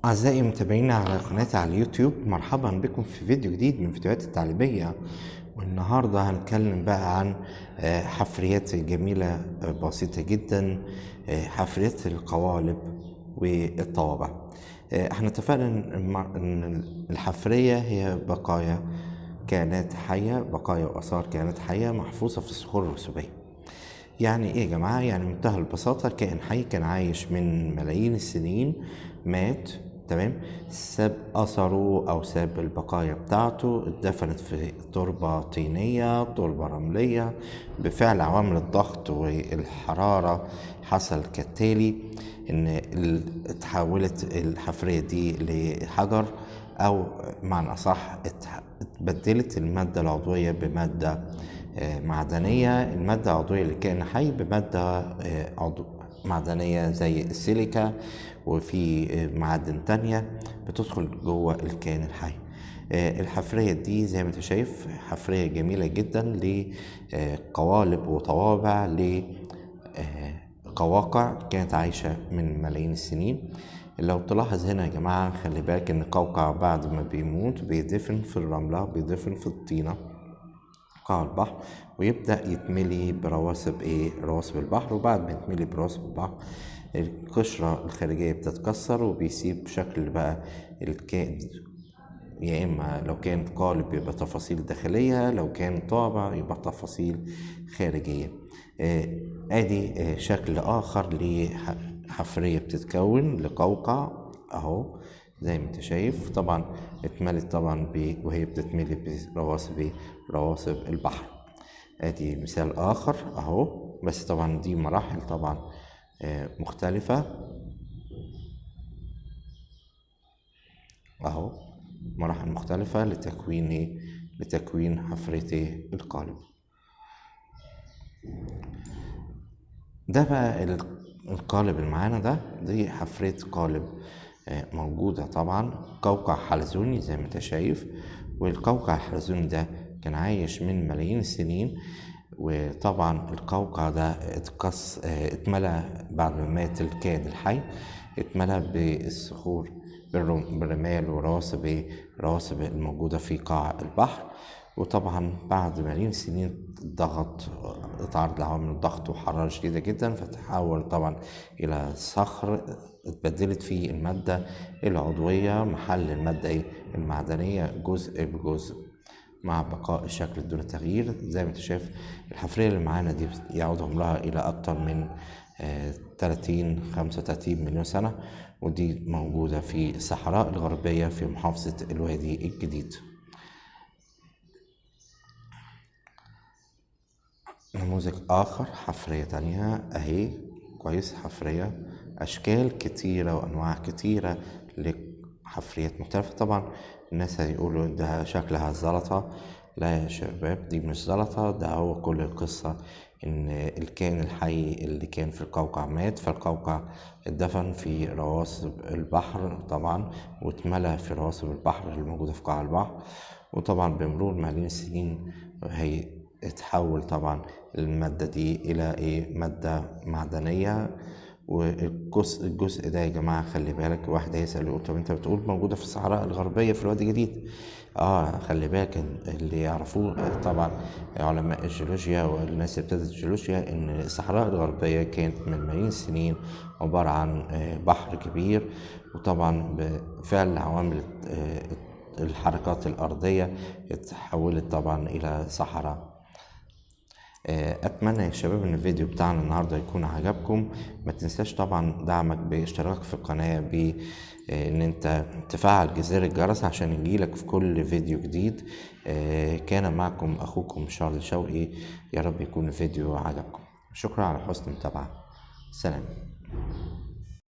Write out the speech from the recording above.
أعزائي متابعينا على قناتي على اليوتيوب، مرحبا بكم في فيديو جديد من فيديوهات التعليمية. والنهاردة هنتكلم بقى عن حفريات جميلة بسيطة جدا، حفريات القوالب والطوابع. احنا اتفقنا ان الحفرية هي بقايا كائنات حية، بقايا وآثار كائنات حية محفوظة في الصخور الرسوبية. يعني ايه يا جماعة؟ يعني بمنتهى البساطة كائن حي كان عايش من ملايين السنين، مات، تمام، ساب أثره أو ساب البقايا بتاعته، اتدفنت في تربة طينية، تربة رملية، بفعل عوامل الضغط والحرارة حصل كالتالي إن اتحولت الحفرية دي لحجر، أو معنى أصح اتبدلت المادة العضوية بمادة معدنية، المادة العضوية لكائن حي بمادة معدنية زي السيليكا، وفي معادن تانية بتدخل جوه الكائن الحي. الحفرية دي زي ما انت شايف حفرية جميلة جدا لقوالب وطوابع لقواقع كانت عايشة من ملايين السنين. لو تلاحظ هنا يا جماعة، خلي بالك ان قوقع بعد ما بيموت بيدفن في الرملة، بيدفن في الطينة قاع البحر، ويبدأ يتملي برواسب ايه؟ رواسب البحر. وبعد ما يتملي برواسب البحر القشرة الخارجية بتتكسر وبيسيب شكل بقى الكائن، يا إما لو كان قالب يبقى تفاصيل داخلية، لو كان طابع يبقى تفاصيل خارجية. ادي شكل آخر لحفرية بتتكون لقوقع اهو زي ما انت شايف. طبعا اتملت طبعا وهي بتتملي برواسب رواسب البحر. ادي مثال اخر اهو، بس طبعا دي مراحل طبعا مختلفة اهو، مراحل مختلفة لتكوين ايه؟ لتكوين حفرية القالب. ده بقى القالب اللي معانا ده، دي حفرية قالب موجودة طبعا، قوقع حلزوني زي ما انت شايف. والقوقع الحلزوني ده كان عايش من ملايين السنين، وطبعا القوقع ده اتملى بعد ما مات الكائن الحي، اتملى بالصخور بالرمال ورواسب رواسب الموجودة في قاع البحر. وطبعا بعد ملايين السنين الضغط اتعرض لعوامل الضغط وحرارة شديدة جدا، فتحول طبعا إلى صخر اتبدلت فيه المادة العضوية محل المادة ايه؟ المعدنية، جزء بجزء مع بقاء الشكل دون تغيير. زي ما انت شايف الحفرية اللي معانا دي يعود عمرها إلى أكتر من 30-35 مليون سنة، ودي موجودة في الصحراء الغربية في محافظة الوادي الجديد. نموذج آخر، حفرية تانية أهي، كويس، حفرية أشكال كتيرة وأنواع كتيرة لحفريات مختلفة. طبعا الناس هيقولوا ده شكلها زلطة، لا يا شباب دي مش زلطة، ده هو كل القصة إن الكائن الحي اللي كان في القوقع مات، فالقوقع اتدفن في رواسب البحر طبعا، واتملى في رواسب البحر اللي موجودة في قاع البحر. وطبعا بمرور ملايين السنين هي اتحول طبعا المادة دي إلى إيه؟ مادة معدنية. والجزء ده يا جماعة خلي بالك، واحد هيسأل يقول طب أنت بتقول موجودة في الصحراء الغربية في الوادي الجديد. خلي بالك اللي يعرفوه طبعا علماء الجيولوجيا والناس اللي ابتدت الجيولوجيا إن الصحراء الغربية كانت من ملايين السنين عبارة عن بحر كبير، وطبعا بفعل عوامل الحركات الأرضية اتحولت طبعا إلى صحراء. اتمنى يا شباب ان الفيديو بتاعنا النهارده يكون عجبكم. ما تنساش طبعا دعمك باشتراك في القناه، بان انت تفعل زر الجرس عشان يجيلك في كل فيديو جديد. كان معكم اخوكم شارل شوقي، يا رب يكون الفيديو عجبكم. شكرا على حسن المتابعه، سلام.